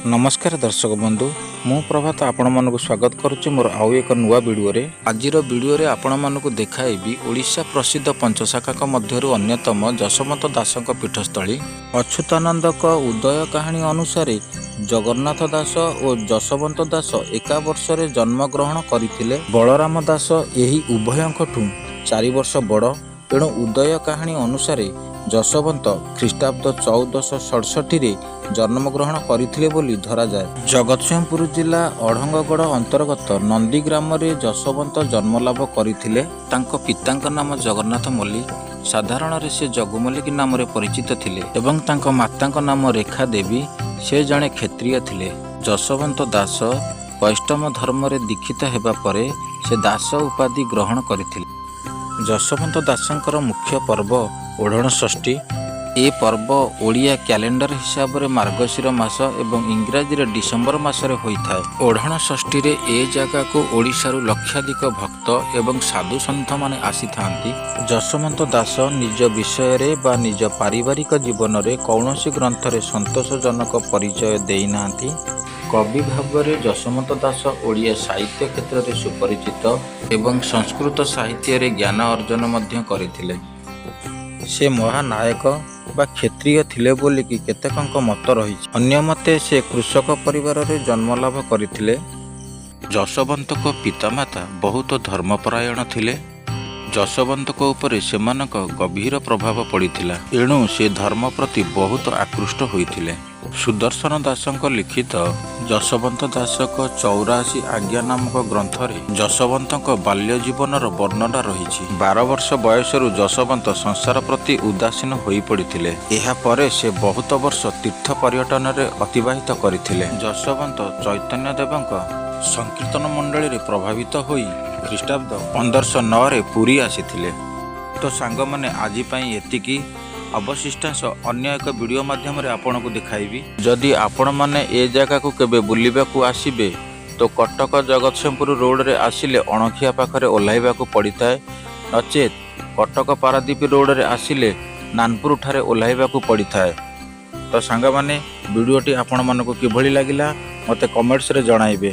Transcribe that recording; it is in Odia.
ନମସ୍କାର ଦର୍ଶକ ବନ୍ଧୁ, ମୁଁ ପ୍ରଭାତ ଆପଣମାନଙ୍କୁ ସ୍ୱାଗତ କରୁଛି ମୋର ଆଉ ଏକ ନୂଆ ଭିଡ଼ିଓରେ। ଆଜିର ଭିଡ଼ିଓରେ ଆପଣମାନଙ୍କୁ ଦେଖାଇବି ଓଡ଼ିଶା ପ୍ରସିଦ୍ଧ ପଞ୍ଚସଖାଙ୍କ ମଧ୍ୟରୁ ଅନ୍ୟତମ ଯଶୋବନ୍ତ ଦାସଙ୍କ ପୀଠସ୍ଥଳୀ। ଅଚ୍ୟୁତାନନ୍ଦଙ୍କ ଉଦୟ କାହାଣୀ ଅନୁସାରେ ଜଗନ୍ନାଥ ଦାସ ଓ ଯଶୋବନ୍ତ ଦାସ ଏକା ବର୍ଷରେ ଜନ୍ମଗ୍ରହଣ କରିଥିଲେ। ବଳରାମ ଦାସ ଏହି ଉଭୟଙ୍କଠୁ 4 ବର୍ଷ ବଡ଼। ତେଣୁ ଉଦୟ କାହାଣୀ ଅନୁସାରେ ଯଶୋବନ୍ତ ଖ୍ରୀଷ୍ଟାବ୍ଦ 1467ରେ ଜନ୍ମଗ୍ରହଣ କରିଥିଲେ ବୋଲି ଧରାଯାଏ। ଜଗତସିଂହପୁର ଜିଲ୍ଲା ଅଢ଼ଙ୍ଗଗଡ଼ ଅନ୍ତର୍ଗତ ନନ୍ଦୀଗ୍ରାମରେ ଯଶୋବନ୍ତ ଜନ୍ମଲାଭ କରିଥିଲେ। ତାଙ୍କ ପିତାଙ୍କ ନାମ ଜଗନ୍ନାଥ ମଲ୍ଲିକ, ସାଧାରଣରେ ସେ ଜଗୁ ମଲ୍ଲିକ ନାମରେ ପରିଚିତ ଥିଲେ ଏବଂ ତାଙ୍କ ମାତାଙ୍କ ନାମ ରେଖା ଦେବୀ। ସେ ଜଣେ କ୍ଷତ୍ରିୟ ଥିଲେ। ଯଶୋବନ୍ତ ଦାସ ବୈଷ୍ଣବ ଧର୍ମରେ ଦୀକ୍ଷିତ ହେବା ପରେ ସେ ଦାସ ଉପାଧି ଗ୍ରହଣ କରିଥିଲେ। ଯଶୋବନ୍ତ ଦାସଙ୍କର ମୁଖ୍ୟ ପର୍ବ ଓଢ଼ଣ ଷଷ୍ଠୀ। ଏ ପର୍ବ ଓଡ଼ିଆ କ୍ୟାଲେଣ୍ଡର ହିସାବରେ ମାର୍ଗଶିର ମାସ ଏବଂ ଇଂରାଜୀରେ ଡିସେମ୍ବର ମାସରେ ହୋଇଥାଏ। ଓଢ଼ଣ ଷଷ୍ଠୀରେ ଏ ଜାଗାକୁ ଓଡ଼ିଶାରୁ ଲକ୍ଷାଧିକ ଭକ୍ତ ଏବଂ ସାଧୁ ସନ୍ଥମାନେ ଆସିଥାନ୍ତି। ଯଶୋବନ୍ତ ଦାସ ନିଜ ବିଷୟରେ ବା ନିଜ ପାରିବାରିକ ଜୀବନରେ କୌଣସି ଗ୍ରନ୍ଥରେ ସନ୍ତୋଷଜନକ ପରିଚୟ ଦେଇନାହାନ୍ତି। କବି ଭାବରେ ଯଶୋବନ୍ତ ଦାସ ଓଡ଼ିଆ ସାହିତ୍ୟ କ୍ଷେତ୍ରରେ ସୁପରିଚିତ ଏବଂ ସଂସ୍କୃତ ସାହିତ୍ୟରେ ଜ୍ଞାନ ଅର୍ଜନ ମଧ୍ୟ କରିଥିଲେ। ସେ ମହାନାୟକ ବା କ୍ଷତ୍ରିୟ ଥିଲେ ବୋଲିକି କେତେକଙ୍କ ମତ ରହିଛି। ଅନ୍ୟମତେ ସେ କୃଷକ ପରିବାରରେ ଜନ୍ମଲାଭ କରିଥିଲେ। ଯଶୋବନ୍ତଙ୍କ ପିତାମାତା ବହୁତ ଧର୍ମପରାୟଣ ଥିଲେ। ଯଶୋବନ୍ତଙ୍କ ଉପରେ ସେମାନଙ୍କ ଗଭୀର ପ୍ରଭାବ ପଡ଼ିଥିଲା। ଏଣୁ ସେ ଧର୍ମ ପ୍ରତି ବହୁତ ଆକୃଷ୍ଟ ହୋଇଥିଲେ। ସୁଦର୍ଶନ ଦାସଙ୍କ ଲିଖିତ ଯଶୋବନ୍ତ ଦାସଙ୍କ 84 ଆଜ୍ଞା ନାମକ ଗ୍ରନ୍ଥରେ ଯଶୋବନ୍ତଙ୍କ ବାଲ୍ୟ ଜୀବନର ବର୍ଣ୍ଣନା ରହିଛି। 12 ବର୍ଷ ବୟସରୁ ଯଶୋବନ୍ତ ସଂସାର ପ୍ରତି ଉଦାସୀନ ହୋଇପଡ଼ିଥିଲେ। ଏହାପରେ ସେ ବହୁତ ବର୍ଷ ତୀର୍ଥ ପର୍ଯ୍ୟଟନରେ ଅତିବାହିତ କରିଥିଲେ। ଯଶୋବନ୍ତ ଚୈତନ୍ୟ ଦେବଙ୍କ ସଂକୀର୍ତ୍ତନ ମଣ୍ଡଳୀରେ ପ୍ରଭାବିତ ହୋଇ ଖ୍ରୀଷ୍ଟାବ୍ଦ 1509ରେ ପୁରୀ ଆସିଥିଲେ। ତ ସାଙ୍ଗମାନେ, ଆଜି ପାଇଁ ଏତିକି। ଅବଶିଷ୍ଟାଂଶ ଅନ୍ୟ ଏକ ଭିଡ଼ିଓ ମାଧ୍ୟମରେ ଆପଣଙ୍କୁ ଦେଖାଇବି। ଯଦି ଆପଣମାନେ ଏ ଜାଗାକୁ କେବେ ବୁଲିବାକୁ ଆସିବେ, ତ କଟକ ଜଗତସିଂହପୁର ରୋଡ଼ରେ ଆସିଲେ ଅଣଖିଆ ପାଖରେ ଓହ୍ଲାଇବାକୁ ପଡ଼ିଥାଏ, ନଚେତ୍ କଟକ ପାରାଦ୍ୱୀପ ରୋଡ଼ରେ ଆସିଲେ ନାନପୁର ଠାରେ ଓହ୍ଲାଇବାକୁ ପଡ଼ିଥାଏ। ତ ସାଙ୍ଗମାନେ, ଭିଡ଼ିଓଟି ଆପଣମାନଙ୍କୁ କିଭଳି ଲାଗିଲା, ମୋତେ କମେଣ୍ଟସରେ ଜଣାଇବେ।